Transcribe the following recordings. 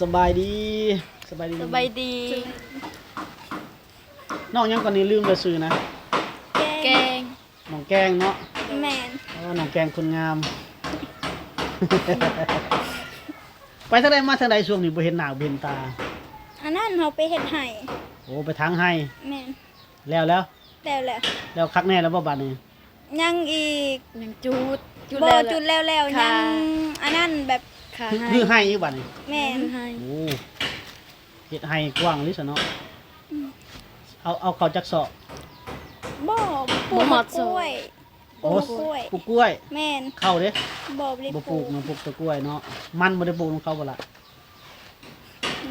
ສະບາຍດີ ສະບາຍດີ ສະບາຍດີ. ນ້ອງຫຍັງກ່ອນນີ້? ລືມແລ້ວຊື່ນະ. ແກງ ແກງ ນ້ອງແກງເນາະ. ແມ່ນ. ອໍ ນ້ອງແກງຄົນງາມ. ໄປທາງໃດມາທາງໃດຊ່ວງນີ້ ບໍ່ເຫັນໜ້າບໍ່ເຫັນຕາ? ອັນນັ້ນເຮົາໄປເຮັດໄຮ່. ໂອ້ ໄປຖາງໄຮ່. ແມ່ນ. ແລ້ວ ແລ້ວ ແລ້ວ ແລ້ວ ແລ້ວຄັກແນ່ແລ້ວບໍ່ບາດນີ້? ຍັງອີກ ຍັງຈູດ ຈູດ ບໍ່ ແລ້ວ ຈູດແລ້ວ ແລ້ວ ຄາ ຍັງອັນນັ້ນແບບ ຄາ ຮື້ໄຮ່ອີກບາດນີ້. ແມ່ນ. ຮື້ໄຮ່. ໂອ້ ເຮັດໄຮ່ກວ້າງເລີຍຊະເນາະ. ອືມ. ເອົາ ເອົາເຂົ້າຈັກຊອກ? ບໍ່ ປູກໝາກກ້ວຍ. ໂອ້ ປູກໝາກກ້ວຍ. ປູກກ້ວຍ. ແມ່ນ. ເຂົ້າເດ້? ບໍ່ ບໍ່ໄດ້ ບໍ່ ປູກ ປູກເນາະ ປູກແຕ່ກ້ວຍເນາະ. ມັນບໍ່ໄດ້ປູກນຳເຂົາບໍ່ລະ?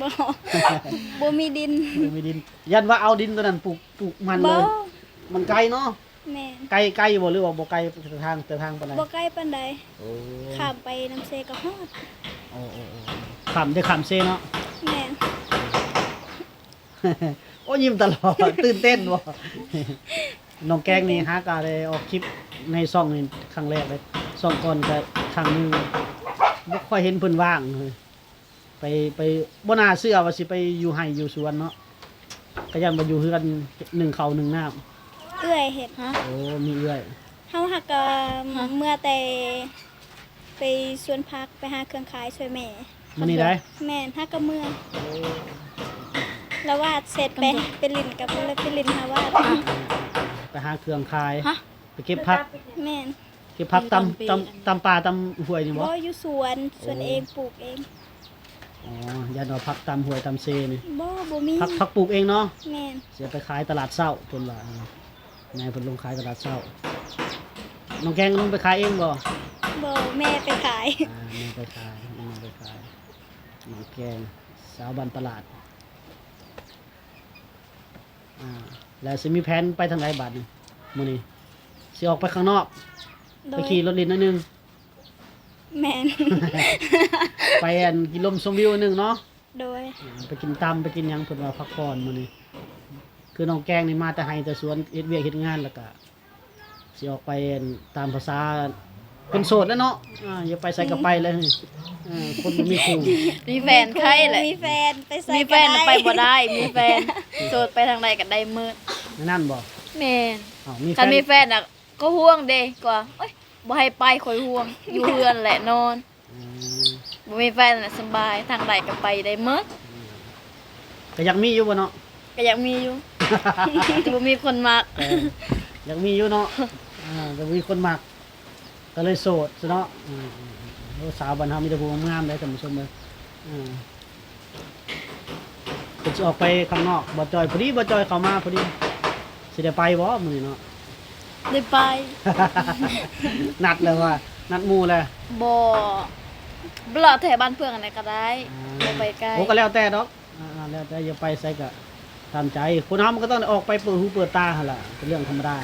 ບໍ່ ບໍ່ມີດິນ ບໍ່ມີດິນ. ຢ້ານວ່າເອົາດິນຕົວນັ້ນປູກ ປູກມັນເລີຍ. ບໍ່ ມັນໄກເນາະ. ແມ່ນ. ໄກ ໄກຢູ່ບໍ່ ຫຼືວ່າບໍ່ໄກ ແຕ່ທາງ ແຕ່ທາງປານໃດ? ບໍ່ໄກປານໃດ. ໂອ້ ຂ້າມໄປນ້ຳເຊກໍຮອດ. ໂອ້ ໂອ້ ໂອ້ ຂ້າມ ໄດ້ຂ້າມເຊເນາະ. ແມ່ນ. ໂອ້ ຍິ້ມຕະຫຼອດ ຕື່ນເຕັ້ນບໍ່? ນ້ອງແກງນີ້ຫາກະໄດ້ອອກຄລິບໃນຊ່ອງນີ້ຄັ້ງແລກເລີຍ. ຊ່ອງກ່ອນກະຄັ້ງໜຶ່ງ ບໍ່ຄ່ອຍເຫັນເພິ່ນວ່າງເລີຍ. ໄປ ໄປ ບໍ່ໜ້າເຊື່ອວ່າຊິໄປຢູ່ໄຮ່ຢູ່ສວນເນາະ. ກະຢ້ານວ່າຢູ່ເຮືອນໜຶ້ງເຂົ້າໜຶ້ງນ້ຳ. ເອື້ອຍເຮັດ. ໂອ້ ມີເອື້ອຍ. ເຮົາຫາກະ ຮະ ເມື່ອແຕ່ໄປສວນຜັກ ໄປຫາເຄື່ອງຂາຍຊ່ວຍແມ່. ມື້ນີ້ໄດ໋? ແມ່ນ ຫາກະເມື່ອ. ໂອ້ ລະວາດເສັດ ໄປ ໄປຫຼິ້ນກັບ ໄປຫຼິ້ນຫາວາດ. ອ່າ ໄປຫາເຄື່ອງຂາຍ. ຮະ ໄປເກັບຜັກ. ແມ່ນ. ເກັບຜັກຕາມ ຕາມປ່າຕາມຫ້ວຍນີ້ບໍ່? ບໍ່ ຢູ່ສວນ ສວນເອງ ປູກເອງ. ອໍ ຢ້ານວ່າຜັກຕາມຫ້ວຍຕາມເຊນີ້. ບໍ່ ບໍ່ມີ. ຜັກ ຜັກປູກເອງເນາະ. ແມ່ນ. ຊິເອົາໄປຂາຍຕະຫຼາດເຊົ້າ ເພິ່ນວ່າ ແມ່ເພິ່ນລົງຂາຍຕະຫຼາດເຊົ້າ. ນ້ອງແກງລົງໄປຂາຍເອງບໍ່? ບໍ່ ແມ່ໄປຂາຍ. ອ່າ ແມ່ໄປຂາຍ ແມ່ໄປຂາຍ. ນ້ອງແກງ ສາວບ້ານຕະຫຼາດ. ອ່າ ແລ້ວຊິມີແຜນໄປທາງໃດບາດນີ້? ມື້ນີ້ຊິອອກໄປຂ້າງນອກ. ໂດຍ. ໄປຂີ່ລົດຫຼິ້ນໜ້ອຍໜຶ່ງ. ແມ່ນ. ໄປອັນກິນລົມຊົມວິວໜຶ່ງເນາະ. ໂດຍ. ອ່າ ໄປກິນຕຳ ໄປກິນຫຍັງ ເພິ່ນວ່າພັກຜ່ອນມື້ນີ້. ຄືນ້ອງແກງນີ້ມາແຕ່ໄຮ່ແຕ່ສວນ ເຮັດວຽກເຮັດງານ ແລ້ວກະຊິອອກໄປຕາມພາສາຄົນໂສດແຫຼະເນາະ. ອ່າ ຢາກໄປໃສກະໄປເລີຍ. ເອີ ຄົນບໍ່ມີຄູ່. ມີແຟນໄຄແຫຼະ. ມີແຟນໄປໃສ ມີແຟນກະໄດ້ ໄປບໍ່ໄດ້. ມີແຟນ ໂສດໄປທາງໃດກະໄດ້ໝົດ. ແນວນັ້ນບໍ່? ແມ່ນ. ອ້າວ ມີແຟນ ຄັນມີແຟນນະ ກໍຫ່ວງເດ້ ກໍວ່າ ໂອ້ຍ ບໍ່ໃຫ້ໄປ ຂ້ອຍຫ່ວງ ຢູ່ເຮືອນແຫຼະນອນ. ອືມ ບໍ່ມີແຟນນະສະບາຍ ທາງໃດກໍໄປໄດ້ໝົດ. ອືມ ກໍຢາກມີຢູ່ບໍ່ເນາະ? ກໍຢາກມີຢູ່ ແຕ່ບໍ່ມີຄົນມັກ. ເອີ ຢາກມີຢູ່ເນາະ. ອ່າ ແຕ່ບໍ່ມີຄົນມັກ ກໍເລີຍໂສດຊະເນາະ. ອືມ ໂອ້ ສາວບ້ານເຮົາມີແຕ່ຜູ້ງາມໆເດ້ທ່ານຜູ້ຊົມເດີ. ອືມ ເພິ່ນຊິອອກໄປຂ້າງນອກ ບໍ່ຈ່ອຍ ພໍດີບໍ່ຈ່ອຍເຂົ້າມາພໍດີ. ຊິໄດ້ໄປບໍ່ມື້ນີ້ເນາະ? ໄດ້ໄປ. ນັດແລ້ວວ່າ ນັດໝູ່ແລ້ວ? ບໍ່ ບໍ່ ເລາະແຖວບ້ານເພື່ອນຫັ້ນແຫຼະກໍໄດ້. ອ່າ ບໍ່ໄປໄກ. ໂອ້ ກໍແລ້ວແຕ່ດອກ. ອ່າ ແລ້ວແຕ່ ຢາກໄປໃສກໍຕາມໃຈ. ຄົນເຮົາມັນກໍຕ້ອງໄດ້ອອກໄປເປີດຫູເປີດຕາຫັ້ນລະ ເປັນເລື່ອງທຳມະດາ.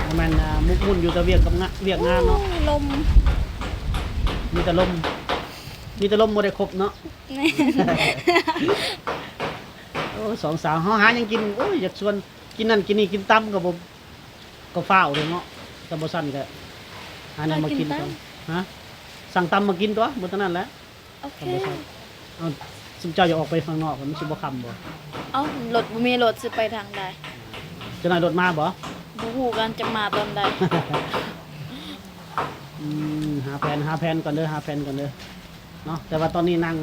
ບໍ່ແມ່ນ ອ່າ ໝົກໝຸ່ນຢູ່ແຕ່ວຽກກັບງານ ວຽກງານເນາະ. ໂອ້ ລົມ ມີແຕ່ລົມ ມີແຕ່ລົມບໍ່ໄດ້ຄົບເນາະ. ແມ່ນ. ໂອ້ ສອງສາວເຮົາຫາຫຍັງກິນ ໂອ້ຍ ຢາກຊວນກິນນັ້ນກິນນີ້ ກິນຕຳກໍບໍ່ ກໍຟ້າວເດ້ເນາະ. ແຕ່ບໍ່ຊັ້ນກໍຫາແນວມາກິນກ່ອນ. ຫາ ສັ່ງຕຳມາກິນຕົວະ ບໍ່ເທົ່ານັ້ນແຫຼະ. ໂອເຄ. ຕຳບໍ່ຊັ້ນ ເອົ້າ ຊຸມເຈົ້າຢາກອອກໄປຂ້າງນອກ ມັນຊິບໍ່ຄ່ຳບໍ່? ເອົ້າ ລົດບໍ່ມີ ລົດຊິໄປທາງໃດ? ຈັກໜ້ອຍລົດມາບໍ່? ບໍ່ຮູ້ກັນ ຈັກມາຕອນໃດ. ອືມ ຫາແຜນ ຫາແຜນກ່ອນເດີ ຫາແຜນກ່ອນເດີເນາະ. ແຕ່ວ່າຕອນນີ້ນັ່ງ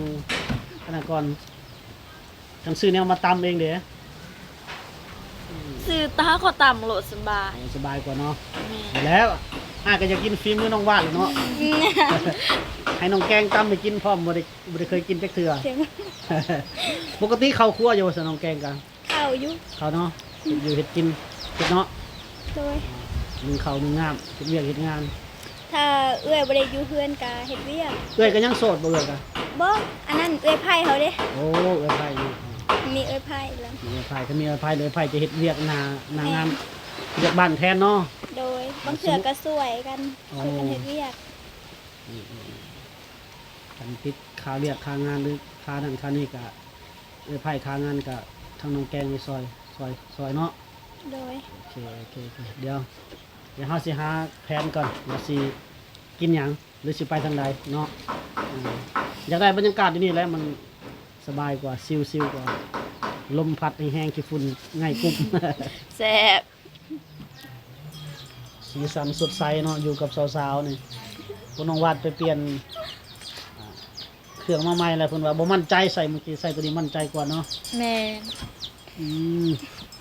ອັນນັ້ນກ່ອນ ຄັນຊື້ແນວມາຕຳເອງເດ? ຊື້ຕາເຂົ້າຕຳໂລດສະບາຍ. ໂອ້ ສະບາຍກວ່າເນາະ. ແມ່ນ. ແລ້ວອ້າຍກໍຢາກກິນຝີມືນ້ອງວາດແຫຼະເນາະ. ໃຫ້ນ້ອງແກງຕຳໃຫ້ກິນພ້ອມ ບໍ່ໄດ້ ບໍ່ໄດ້ເຄີຍກິນຈັກເທື່ອ. ປົກກະຕິເຂົ້າຄົວຢູ່ບໍ່ຊະ ນ້ອງແກງກະ? ເຂົ້າຢູ່. ເຂົ້າເນາະ. ເຮັດຢູ່ເຮັດກິນ ເຮັດເນາະ. ໂດຍ. ໜຶ້ງເຂົ້າໜຶ້ງນ້ຳ ເຮັດວຽກເຮັດງານ. ຖ້າເອື້ອຍບໍ່ໄດ້ຢູ່ເຮືອນກະເຮັດວຽກ. ເອື້ອຍກໍຍັງໂສດບໍ່ ເອື້ອຍກະ? ບໍ່ ອັນນັ້ນເອື້ອຍໃພ້ເຮົາເດ້. ໂອ້ ເອື້ອຍໃພ້ເນາະ. ມີເອື້ອຍໃພ້ແລ້ວ. ມີເອື້ອຍໃພ້ ຄັນມີເອື້ອຍໃພ້ ເອື້ອຍໃພ້ຈະເຮັດວຽກໜ້າ ໜ້າງານ ເຮັດວຽກບ້ານແທນເນາະ. ໂດຍ. ບາງເທື່ອກໍຊ່ວຍກັນ ຊ່ວຍກັນເຮັດວຽກ. ອືມ ຄັນຕິດຄາວຽກຄາງານ ຫຼື ຄານັ້ນຄານີ້ກະ ເອື້ອຍໃພ້ຄາງານກະ ທາງນ້ອງແກງນີ້ຊ່ອຍ ຊ່ອຍ ຊ່ອຍເນາະ. ໂດຍ. ໂອເຄ ໂອເຄ ໂອເຄ ດຽວ ດຽວເຮົາຊິຫາແຜນກ່ອນ ວ່າຊິກິນຫຍັງ ຫຼືຊິໄປທາງໃດເນາະ. ເອີ ຢາກໄດ້ບັນຍາກາດຢູ່ນີ້ແຫຼະ ມັນ ສະບາຍກວ່າ ຊິວໆກວ່າ ລົມພັດແຮງໆ ຂີ້ຝຸ່ນໄງ່ກຸບ. ແຊບ. ສີສັນສົດໃສເນາະ ຢູ່ກັບສາວໆນີ້ ພວກນ້ອງວາດໄປປ່ຽນ ອ່າ ເຄື່ອງມາໃໝ່ແລ້ວ ເພິ່ນວ່າບໍ່ໝັ້ນໃຈ ໃສ່ມື້ກີ້ໃສ່ໂຕນີ້ໝັ້ນໃຈກວ່າເນາະ. ແມ່ນ. ອືມ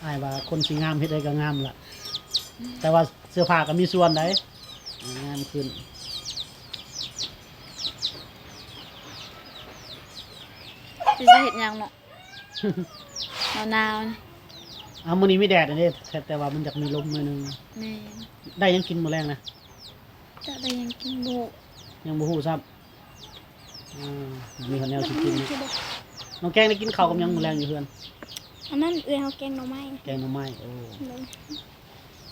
ອ້າຍວ່າຄົນຊິງາມເຮັດໃດກໍງາມລະ ແຕ່ວ່າເສື້ອຜ້າກໍມີສ່ວນໃດ໋ ງາມຂຶ້ນ. ຊິເຮັດຫຍັງເນາະ ໜາວໆນີ້. ອ້າວ ມື້ນີ້ມີແດດເດ້ ແຕ່ ແຕ່ວ່າມັນຢາກມີລົມໜ້ອຍໜຶ່ງ. ແມ່ນ. ໄດ້ຫຍັງກິນມື້ແລງນະ? ຈະໄດ້ຫຍັງກິນບໍ່ຮູ້ ຍັງບໍ່ຮູ້ຊ້ຳ. ອ່າ ມີແນວຊິກິນເນາະ. ນ້ອງແກງໄດ້ກິນເຂົ້າກັບຫຍັງມື້ແລງຢູ່ເຮືອນ? ອັນນັ້ນເອື້ອຍເຮົາແກງໜໍ່ໄມ້. ແກງໜໍ່ໄມ້. ໂອ້ ໂດຍ.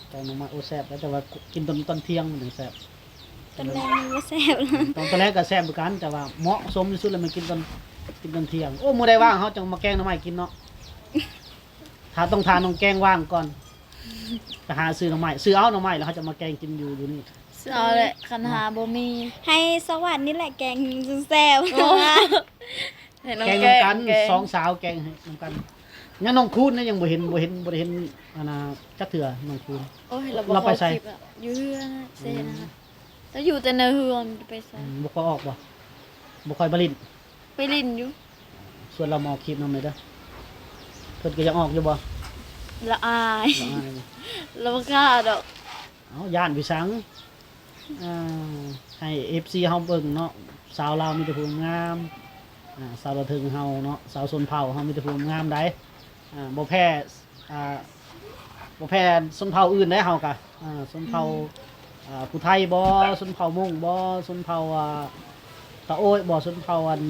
ແກງໜໍ່ໄມ້ ໂອ້ ແຊບ ແຕ່ວ່າກິນຕອນ ຕອນທ່ຽງມັນຈັ່ງແຊບ ຕອນແລງມັນບໍ່ແຊບ. ຕອນ ຕອນແລງກໍແຊບຄືກັນ ແຕ່ວ່າເໝາະສົມທີ່ສຸດແລ້ວແມ່ນກິນຕອນ ກິນຕອນທ່ຽງ. ໂອ້ ມື້ໃດວ່າງເຮົາຈັ່ງມາແກງໜໍ່ໄມ້ກິນເນາະ. ຖ້າ ຕ້ອງຖ້ານ້ອງແກງວ່າງກ່ອນ ໄປຫາຊື້ໜໍ່ໄມ້ ຊື້ເອົາໜໍ່ໄມ້ ແລ້ວເຮົາຈະມາແກງກິນຢູ່ ຢູ່ນີ້. ຊື້ເອົາແຫຼະ ຄັນຫາບໍ່ມີ. ໃຫ້ສະຫວັນນີ້ແຫຼະແກງແຊບ. ໂອ້ ໃຫ້ນ້ອງແກງນຳກັນ ແກງ ສອງສາວແກງໃຫ້ນຳກັນ. ຍັງນ້ອງຄູນນະ ຍັງບໍ່ເຫັນ ບໍ່ເຫັນ ບໍ່ໄດ້ເຫັນ ອັນນ່າ ຈັກເທື່ອ ນ້ອງຄູນ. ໂອ້ຍ ລາວບໍ່ເຂົ້າຄລິບ ລາວໄປໃສ? ຢູ່ເຮືອນ ເຊນະ. ອືມ. ລາວຢູ່ແຕ່ໃນເຮືອນ ໄປໃສ? ອືມ ບໍ່ຄ່ອຍອອກບໍ່? ບໍ່ຄ່ອຍມາຫຼິ້ນ? ໄປຫຼິ້ນຢູ່. ຊວນລາວມາອອກຄລິບນຳແດ່ເດີ. ເພິ່ນກໍຢາກອອກຢູ່ບໍ່? ລາວອາຍ. ລາວອາຍ. ລາວບໍ່ກ້າດອກ. ເອົ້າ ຢ້ານໄປສັງ. ອ່າ ໃຫ້ເອັຟຊີເຮົາເບິ່ງເນາະ ສາວລາວມີແຕ່ຜູ້ງາມ. ອ່າ ສາວລາວເທິງເຮົາເນາະ ສາວຊົນເຜົ່າເຮົາມີແຕ່ຜູ້ງາມໃດ໋. ອ່າ ບໍ່ແພ້ ອ່າ ບໍ່ແພ້ຊົນເຜົ່າອື່ນໃດ໋ເຮົາກະ. ອ່າ ຊົນເຜົ່າ ອືມ ອ່າ ຜູ້ໄທບໍ ຊົນເຜົ່າມົ້ງບໍ ຊົນເຜົ່າ ອ່າ ຕາໂອ້ຍບໍ ຊົນເຜົ່າ ອັນ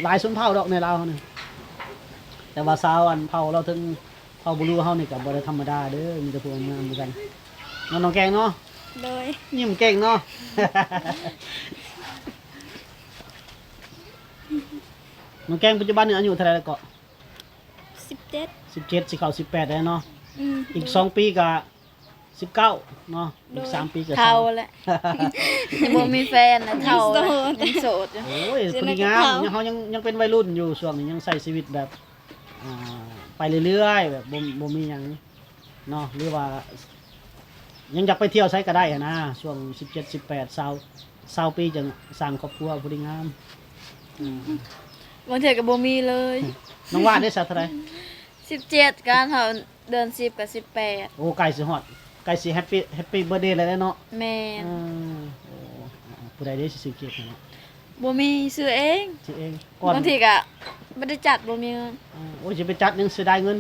ຫຼາຍຊົນເຜົ່າດອກໃນລາວເຮົານີ້. ແຕ່ວ່າສາວ ອັນ ເຜົ່າລາວເທິງ ເຜົ່າບູລູເຮົານີ້ກະບໍ່ໄດ້ທຳມະດາເດີ ມີແຕ່ຜູ້ງາມຄືກັນເນາະ ນ້ອງແກງເນາະ. ໂດຍ. ຍິ້ມເກັ່ງເນາະ. ນ້ອງແກງປັດຈຸບັນນີ້ອາຍຸເທົ່າໃດແລ້ວເກາະ? ສິບເຈັດ. ສິບເຈັດ ຊິເຂົ້າສິບແປດແລ້ວເນາະ. ອືມ. ອີກສອງປີກະສິບເກົ້າເນາະ. ໂດຍ. ອີກສາມປີກະເຖົ້າແລ້ວ ຍັງບໍ່ມີແຟນນະ ເຖົ້າແລ້ວ ໂສດ. ຍັງໂສດຢູ່. ໂອ້ຍ ຜູ້ນີ້ງາມ ເຮົາຍັງ ຍັງເປັນໄວລຸ້ນຢູ່ ຊ່ວງນີ້ຍັງໃຊ້ຊີວິດແບບ ອ່າ ໄປເລື້ອຍໆ ແບບບໍ່ ບໍ່ມີຫຍັງເນາະ ຫຼືວ່າຍັງຢາກໄປທ່ຽວໃສກໍໄດ້ຫັ້ນນະ ຊ່ວງສິບເຈັດ ສິບແປດ ຊາວ ຊາວປີຈັ່ງສ້າງຄອບຄົວ ຜູ້ດີງາມ. ບາງເທື່ອກໍບໍ່ມີເລີຍ. ນ້ອງວາດໄດ້ສັກເທົ່າໃດ? ສິບເຈັດ ກະເທົ່າເດືອນສິບກໍສິບແປດ. ໂອ້ ໃກ້ຊິຮອດ ໃກ້ຊິແຮັບປີ ແຮັບປີເບີດເດແລ້ວເນາະ. ແມ່ນ. ເອີ ໂອ້ ຜູ້ໃດເດ້ຊິຊື້ເຄັກໃຫ້ເນາະ? ບໍ່ມີ ຊື້ເອງ. ຊື້ເອງ. ກ່ອນ ບາງທີກະບໍ່ໄດ້ຈັດ ບໍ່ມີເງິນ. ເອີ ໂອ້ຍ ຊິໄປຈັດຫຍັງ ເສຍດາຍເງິນ.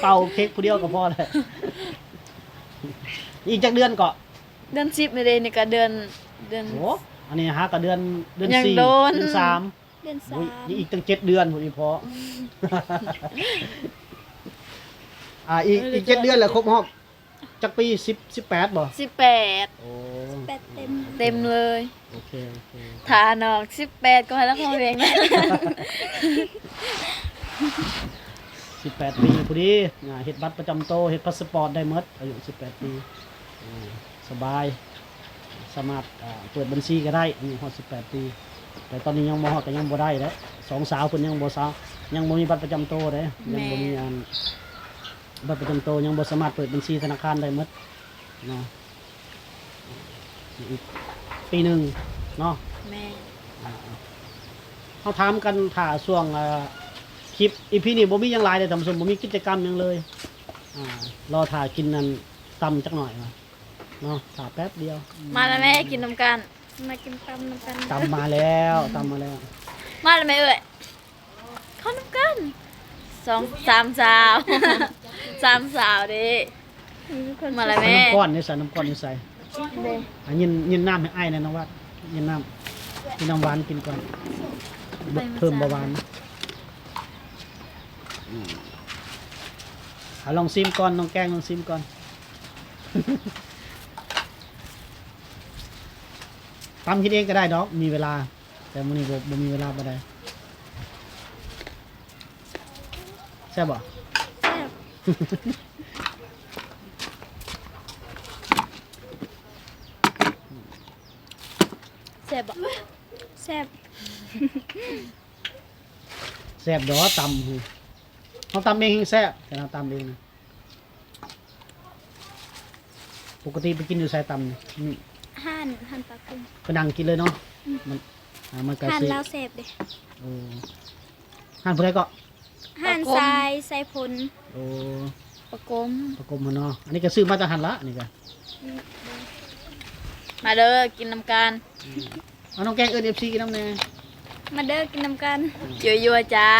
ເປົ່າເຄັກຜູ້ດຽວກໍພໍແລ້ວ. ອີກຈັກເດືອນເກາະ? ເດືອນສິບນີ້ເດ້ ນີ້ກະເດືອນ ເດືອນ ໂອ້ ອັນນີ້ຫາກະເດືອນ ເດືອນສີ່ ເດືອນສາມ ເດືອນສາມ. ໂອ້ຍ ອີກຕັ້ງເຈັດເດືອນພຸ້ນອີ່ພໍ່. ອ່າ ອີກ ອີກເຈັດເດືອນແລ້ວຄົບຮອບ ຈັກປີ? ສິບ ສິບແປດບໍ່? ສິບແປດ. ໂອ້ ສິບແປດເຕັມ ເຕັມເລີຍ. ໂອເຄ ໂອເຄ ຖ້ານ້ອງສິບແປດກໍໃຫ້ລະພໍເພງ. ສິບແປດປີພໍດີ ອ່າ ເຮັດບັດປະຈຳໂຕ ເຮັດພາສປອດໄດ້ໝົດ ອາຍຸສິບແປດປີ. ອ່າ ສະບາຍ ສາມາດ ອ່າ ເປີດບັນຊີກໍໄດ້ ອາຍຸຮອດສິບແປດປີ. ແຕ່ຕອນນີ້ຍັງບໍ່ຮອດ ກໍຍັງບໍ່ໄດ້ເດ້ ສອງສາວເພິ່ນຍັງບໍ່ສາ ຍັງບໍ່ມີບັດປະຈຳໂຕເດ້. ແມ່ນ. ຍັງບໍ່ມີອັນ ບັດປະຈຳໂຕ ຍັງບໍ່ສາມາດເປີດບັນຊີທະນາຄານໄດ້ໝົດເນາະ. ອີກປີໜຶ່ງເນາະ. ແມ່ນ. ອ່າ ເຮົາຖາມກັນ ຖ້າຊ່ວງ ອ່າ ຄລິບ ອີພີ ນີ້ບໍ່ມີຫຍັງຫຼາຍເດ້ທ່ານຜູ້ຊົມ ບໍ່ມີກິດຈະກຳຫຍັງເລີຍ. ອ່າ ລໍຖ້າກິນອັນ ຕຳຈັກໜ້ອຍວ່າເນາະ ຖ້າແປັບດຽວ. ມາລະແມ່ ກິນນຳກັນ. ມາກິນຕຳນຳກັນ. ຕຳມາແລ້ວ ຕຳມາແລ້ວ. ມາລະແມ່ເອີຍ ເຂົ້ານຳກັນ ສອງ ສາມສາວ ສາມສາວເດ້. ມາລະແມ່ ນ້ຳກ້ອນຢູ່ໃສ? ນ້ຳກ້ອນຢູ່ໃສ? ເດ້ ອ່ະ ຍິນ ຍິນນ້ຳໃຫ້ອ້າຍແດ່ນ້ອງວັດ ຍິນນ້ຳ ກິນນ້ຳຫວານກິນກ່ອນ ເພີ່ມເບົາຫວານ. ອືມ ເອົາ ລອງຊີມກ່ອນ ນ້ອງແກງ ລອງຊີມກ່ອນ. ຕຳກິນເອງກໍໄດ້ດອກ ມີເວລາ ແຕ່ມື້ນີ້ບໍ່ ບໍ່ມີເວລາປານໃດ. ແຊບບໍ່? ແຊບ. ແຊບບໍ່? ແຊບ. ແຊບດອກຕຳ ເຮົາຕຳເອງແຮງແຊບ ແຕ່ເຮົາຕຳເອງນະ. ປົກກະຕິໄປກິນຢູ່ໃສຕຳນີ້? ອືມ ຮ້ານ ຮ້ານປາກຸງ ໄປນັ່ງກິນເລີຍເນາະ. ອືມ ມັນ ອ່າ ມັນກະ ຮ້ານລາວແຊບເດ້. ໂອ້ ຮ້ານຜູ້ໃດເກາະ? ຮ້ານຊາຍ ຊາຍພົນ. ໂອ້ ປາກົມ ປາກົມຫັ້ນເນາະ. ອັນນີ້ກະຊື້ມາຈາກຫັ້ນລະ ອັນນີ້ກະ. ອືມ ມາເດີ ກິນນຳກັນ. ອືມ ເອົາ ນ້ອງແກງເອີ້ນເອັບຊີກິນນຳແດ່. ມາເດີ ກິນນຳກັນ. ຍົວໆ ຈ້າ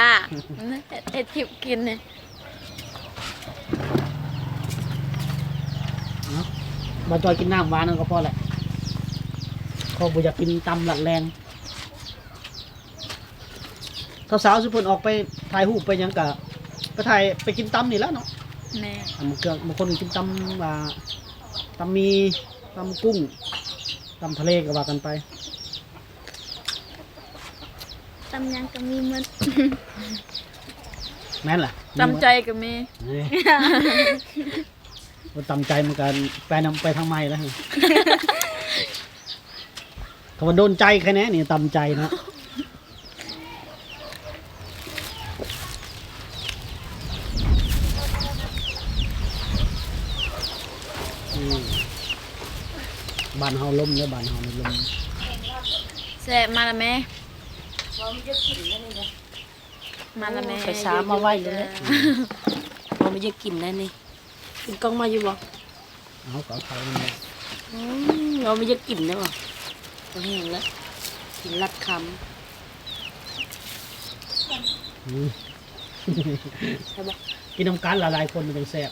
ເຮັດຄລິບກິນນີ້. ເນາະ ບ່າວຈອຍກິນນ້ຳຫວານນັ້ນກໍພໍແຫຼະ ເພາະບໍ່ຢາກກິນຕຳລັດແລງ. ສາວໆ ຊຸມເພິ່ນອອກໄປຖ່າຍຮູບໄປຫຍັງກະໄປຖ່າຍ ໄປກິນຕຳນີ້ແຫຼະເນາະ. ແມ່ນ ອັນເຄື່ອງ ບາງຄົນກິນຕຳ ອ່າ ຕຳໝີ່ ຕຳກຸ້ງ ຕຳທະເລກະວ່າກັນໄປ. ຕຳຫຍັງກະມີໝົດ. ແມ່ນລະ ຕຳໃຈກະມີ. ເອີ ບໍ່ຕຳໃຈມັນກະໄປນຳ ໄປທາງໃໝ່ແລ້ວ. ຄຳວ່າໂດນໃຈແຄ່ແນ່ນີ້ ຕຳໃຈເນາະ. ອືມ ບ້ານເຮົາລົມເດີ ບ້ານເຮົານີ້ລົມ. ແຊບ ມາລະແມ່. ມາລະແມ່ ໄປຊາມາໄວ້ເລີຍ. ເຮົາບໍ່ຢາກກິນແລ້ວນີ້. ກິນກ່ອງໃໝ່ຢູ່ບໍ່? ເອົາ ກໍເອົາເຂົ້ານຳແຫຼະ. ອືມ ເຮົາບໍ່ຢາກກິນແລ້ວ. ບໍ່ແຫ້ງແລ້ວ ກິນລັດຄຳ. ອືມ ແຊບບໍ່? ກິນນຳກັນຫຼາຍໆຄົນມັນຈັ່ງແຊບ.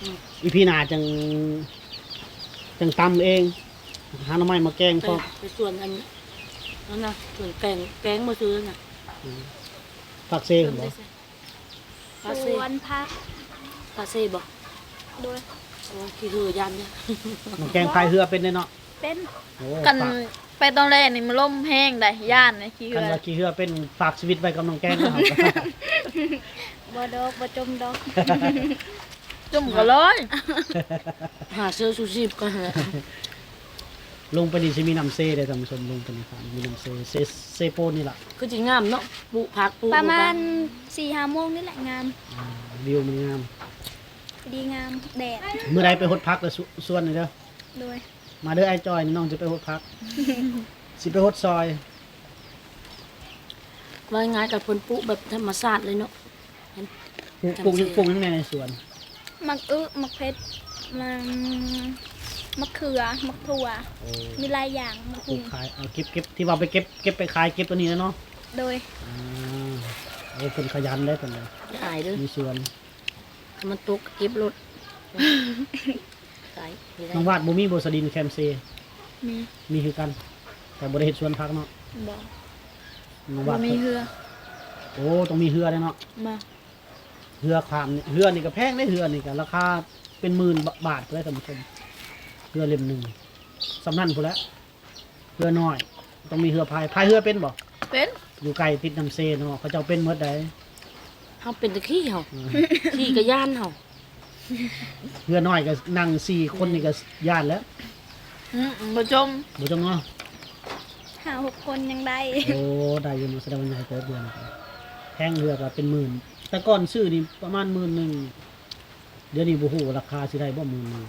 ອືມ ອີພີໜ້າຈັ່ງ ຈັ່ງຕຳເອງ ຫາໜໍ່ໄມ້ມາແກງ. ໄປ ພໍ ໄປສວນອັນນັ້ນນະ ສວນແກງ ແກງບໍ່ຊື້ນະ. ອືມ ຜັກເຊພຸ້ນບໍ່? ສວນຜັກ ຜັກເຊບໍ່? ໂດຍ. ໂອ້ ຂີ້ເຫື່ອຢ້ານເດ້. ນ້ອງແກງພາຍເຮືອເປັນເດ້ເນາະ. ເປັນ. ໂອ້ ຄັນ ຝາກ ໄປຕອນແລກນີ້ມັນລົມແຮງໃດ໋ ຢ້ານນະ ຂີ້ເຫື່ອ. ຄັນວ່າຂີ້ເຫື່ອເປັນ ຝາກຊີວິດໄວ້ກັບນ້ອງແກງເນາະ. ບໍ່ດອກ ບໍ່ຈົມດອກ. ຈົມກໍລອຍ ຫາເສື້ອຊູຊີບກ່ອນຫັ້ນແຫຼະ. ລົງໄປນີ້ຊິມີນ້ຳເຊເດ້ທ່ານຜູ້ຊົມ ລົງໄປນີ້ ມີນ້ຳເຊ ເຊ ເຊໂປນນີ້ລະ. ຄືຊິງາມເນາະ ປູກຜັກ ປູກ ປະມານສີ່ຫ້າໂມງນີ້ແຫຼະງາມ. ອ່າ ວິວມັນງາມ ດີງາມ ແດດ. ມື້ໃດໄປຫົດຜັກລະຊວນແດ່ເດີ. ໂດຍ. ມາເດີອ້າຍຈ່ອຍ ນ້ອງຈະໄປຫົດຜັກ ຊິໄປຫົດຊອຍ. ເວົ້າງ່າຍໆ ກໍເພິ່ນປູກແບບທຳມະຊາດເລີຍເນາະ. ປູກ ປູກຫຍັງ ປູກຫຍັງແດ່ໃນສວນ? ໝາກອຶ ໝາກເຜັດ ໝາກ ໝາກເຂືອ ໝາກຖົ່ວ. ໂອ້ ມີຫຼາຍຢ່າງ ໝາກ ປູກຂາຍ. ເອົາ ເກັບ ເກັບ ທີ່ວ່າໄປເກັບ ເກັບໄປຂາຍ ເກັບໂຕນີ້ແຫຼະເນາະ. ໂດຍ. ອ່າ ໂອ້ ເພິ່ນຂະຫຍັນເດ້ເພິ່ນ ຢ່າອາຍເດີ ມີສວນ. ຄັນມັນຕົກເກັບໂລດ. ຕາຍ ນ້ອງວາດບໍ່ມີບໍ່ສະດິນແຄມເຊ? ມີ ມີຄືກັນ ແຕ່ບໍ່ໄດ້ເຮັດສວນຜັກເນາະ. ບໍ່ ນ້ອງວາດ ບໍ່ມີເຮືອ. ໂອ້ ຕ້ອງມີເຮືອເດ້ເນາະ. ມາ ເຮືອຄວາມນີ້ ເຮືອນີ້ກໍແພງເດ້ ເຮືອນີ້ກໍລາຄາເປັນໝື່ນບາດພຸ້ນແຫຼະທ່ານຜູ້ຊົມ ເຮືອເຫຼັ້ມໜຶ່ງ ສ່ຳນັ້ນພຸ້ນແຫຼະ. ເຮືອນ້ອຍ ຕ້ອງມີເຮືອພາຍ. ພາຍເຮືອເປັນບໍ່? ເປັນ. ຢູ່ໃກ້ຕິດນ້ຳເຊເນາະ ເຂົາເຈົ້າເປັນໝົດໃດ໋. ເຮົາເປັນແຕ່ຂີ່ເຮົາ. ອືມ ຂີ່ກໍຢ້ານເຮົາ. ເຮືອນ້ອຍກໍນັ່ງສີ່ຄົນນີ້ກໍຢ້ານແລ້ວ. ອືມ ບໍ່ຈົມ ບໍ່ຈົມເນາະ. ຫ້າຫົກຄົນຍັງໄດ້. ໂອ້ ໄດ້ຢູ່ເນາະ ສະແດງວ່າໃຫຍ່ເຕີບເຮືອນີ້. ແພງເຮືອກໍເປັນໝື່ນ ແຕ່ກ່ອນຊື້ນີ້ປະມານໝື່ນໜຶ່ງ. ດຽວນີ້ບໍ່ຮູ້ວ່າລາຄາຊິໄດ້ບໍ່ໝື່ນໜຶ່ງ.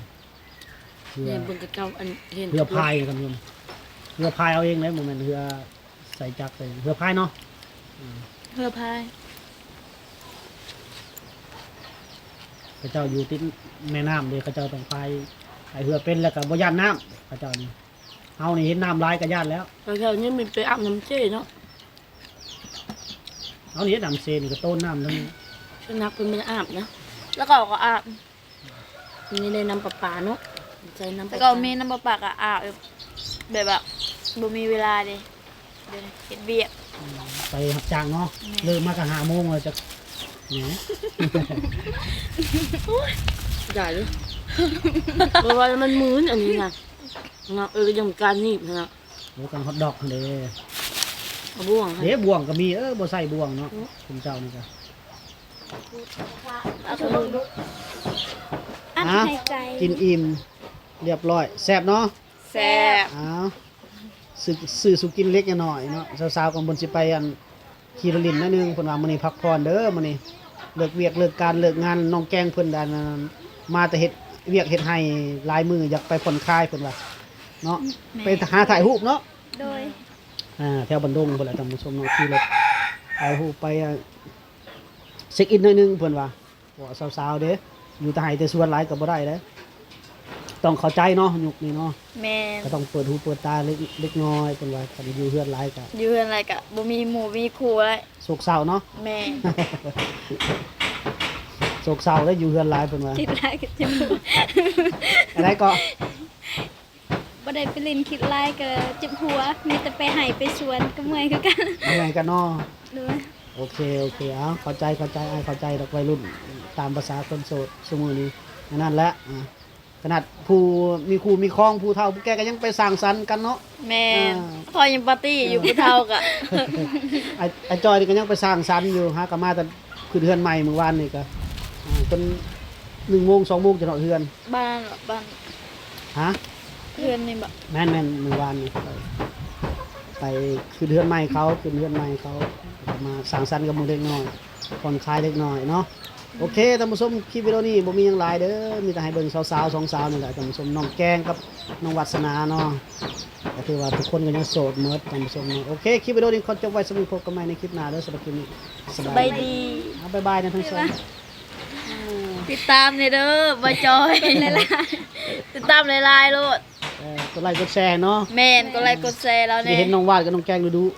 ເຮືອ ນີ້ເບິ່ງເກົ່າໆ ອັນເຫັນເຮືອພາຍນະທ່ານຜູ້ຊົມ ເຮືອພາຍເອົາເອງເດ້ ບໍ່ແມ່ນເຮືອໃສ່ຈັກເລີຍ ເຮືອພາຍເນາະ. ອືມ ເຮືອພາຍ ເຂົາເຈົ້າຢູ່ຕິດແມ່ນ້ຳເດ້ ເຂົາເຈົ້າຕ້ອງພາຍ ພາຍເຮືອເປັນ ແລ້ວກໍບໍ່ຢ້ານນ້ຳ ເຂົາເຈົ້ານີ້. ເຮົານີ້ເຫັນນ້ຳຫຼາຍກໍຢ້ານແລ້ວ. ແຖວໆນີ້ມີໄປອາບນ້ຳເຊເນາະ. ເຮົານີ້ເຮັດນ້ຳເຊນີ້ກໍໂຕນນ້ຳທັງ ສ່ວນມາກເພິ່ນບໍ່ໄດ້ອາບນະ ແລ້ວກໍເອົາກໍອາບ. ນີ້ໄດ້ນ້ຳປະປາເນາະ ໃຊ້ນ້ຳປະປາ. ແຕ່ເກົ່າມີນ້ຳປະປາກໍອາບ ແບບວ່າບໍ່ມີເວລາເດ້ ດຽວນີ້ເຮັດວຽກ. ອືມ ໄປຮັບຈ້າງເນາະ. ແມ່ນ. ເລີກມາກໍຫ້າໂມງແລ້ວ ຈັກແໝ. ໂອ້ຍ ໄດ້ເລີຍ ເພາະວ່າມັນມື່ນອັນນີ້ນະເນາະ. ເອີ ຍັງການໜີບນະ. ໂອ້ ກັນຮອດດອກຫັ້ນເດ້. ເອົາບ່ວງ ເດ້ ບ່ວງກໍມີ. ເອີ ບໍ່ໃສ່ບ່ວງເນາະ. ອືມ ຄຸນເຈົ້ານີ້ກໍ ອັດຫາຍໃຈ. ອ່ະ ກິນອີ່ມຮຽບຮ້ອຍ ແຊບເນາະ. ແຊບ. ອ້າວ ຊື້ ຊື້ສູ່ກິນເລັກນ້ອຍເນາະ. ສາວໆກໍເພິ່ນຊິໄປອັນຂີ່ລົດຫຼິ້ນໜ້ອຍໜຶ່ງ ເພິ່ນວ່າມື້ນີ້ພັກຜ່ອນເດີ ມື້ນີ້ເລີກວຽກເລີກການເລີກງານ. ນ້ອງແກ້ງເພິ່ນອັນ ມາແຕ່ເຮັດວຽກເຮັດໄຮ່ຫຼາຍມື້ ຢາກໄປຜ່ອນຄາຍເພິ່ນວ່າເນາະ. ແມ່ນ ໄປຫາຖ່າຍຮູບເນາະ. ໂດຍ ອ່າ ແຖວບັນດົງພຸ້ນແຫຼະທ່ານຜູ້ຊົມເນາະ ຂີ່ລົດຖ່າຍຮູບໄປ ອ່າ ເຊັກອິນໜ້ອຍໜຶ່ງເພິ່ນວ່າ. ເພາະວ່າສາວໆເດ້ ຢູ່ແຕ່ໄຮ່ແຕ່ສວນຫຼາຍກໍບໍ່ໄດ້ເດ້ ຕ້ອງເຂົ້າໃຈເນາະ ຍຸກນີ້ເນາະ. ແມ່ນ ກໍຕ້ອງເປີດຫູເປີດຕາເລັກ ເລັກນ້ອຍ ເພິ່ນວ່າ ຄັນຢູ່ເຮືອນຫຼາຍກໍ ຢູ່ເຮືອນຫຼາຍກໍບໍ່ມີໝູ່ມີຄູ່ແລ້ວ ໂສກເສົ້າເນາະ. ແມ່ນ ໂສກເສົ້າເດ້ ຢູ່ເຮືອນຫຼາຍ ເພິ່ນວ່າ ຄິດຫຼາຍກໍເຈັບຫົວ ອັນໃດກໍ ບໍ່ໄດ້ໄປຫຼິ້ນ ຄິດຫຼາຍກໍເຈັບຫົວ ມີແຕ່ໄປໄຮ່ໄປສວນກໍເມື່ອຍຄືກັນ ເມື່ອຍກັນເນາະ. ໂດຍ ໂອເຄ ໂອເຄ ເອົາ ເຂົ້າໃຈ ເຂົ້າໃຈ ອ້າຍເຂົ້າໃຈດອກ ໄວລຸ້ນຕາມພາສາຄົນໂສດຊຸມື້ນີ້ ອັນນັ້ນແຫຼະ. ອ່າ ຂະໜາດຜູ້ມີຄູ່ມີຄອງ ຜູ້ເຖົ້າຜູ້ແກ່ກໍຍັງໄປສັງສັນກັນເນາະ. ແມ່ນ ອ່າ ພໍ່ຍັງປາຕີ້ຢູ່ ເອີ ຜູ້ເຖົ້າກໍ ອ້າຍ ອ້າຍຈ້ອຍນີ້ກໍຍັງໄປສັງສັນຢູ່ ຫາກໍມາແຕ່ຂຶ້ນເຮືອນໃໝ່ມື້ວານນີ້ກໍ ອ່າ ຈົນໜຶ່ງໂມງ ສອງໂມງ ຈົນຮອດເຮືອນ. ບ້ານ ບ້ານ ຮະ? ເຮືອນນີ້ບໍ? ແມ່ນໆ ມື້ວານນີ້ໄປ ໄປຂຶ້ນເຮືອນໃໝ່ເຂົາ ຂຶ້ນເຮືອນໃໝ່ເຂົາ ກໍມາສັງສັນກັບໝູ່ເດັກນ້ອຍ ຜ່ອນຄາຍເດັກນ້ອຍເນາະ. ໂອເຄ ທ່ານຜູ້ຊົມ ຄລິບວິດີໂອນີ້ບໍ່ມີຫຍັງຫຼາຍເດີ ມີແຕ່ໃຫ້ເບິ່ງສາວໆ ສອງສາວນີ້ແຫຼະ ທ່ານຜູ້ຊົມ ນ້ອງແກ້ງກັບນ້ອງວັດສະໜາເນາະ. ກໍຖືວ່າທຸກຄົນກໍຍັງໂສດໝົດ ທ່ານຜູ້ຊົມເນາະ. ໂອເຄ ຄລິບວິດີໂອນີ້ຂໍຈົບໄວ້ສ່ຳນີ້ ພົບກັນໃໝ່ໃນຄລິບໜ້າເດີ. ສຳລັບຄລິບນີ້ ສະບາຍດີ ສະບາຍດີ ອ້າຍ ບາຍບາຍນະທັງສອງ ບາຍບາຍ ຕິດຕາມແດ່ເດີ ບ່າວຈ່ອຍ ກົດໄລ ຕິດຕາມຫຼາຍໆໂລດ. ເອີ ກົດໄລກົດແຊເນາະ. ແມ່ນ ກົດໄລກົດແຊລາວແດ່ ຊິໄດ້ເຫັນນ້ອງວາດກັບນ້ອງແກ້ງດຸໆ.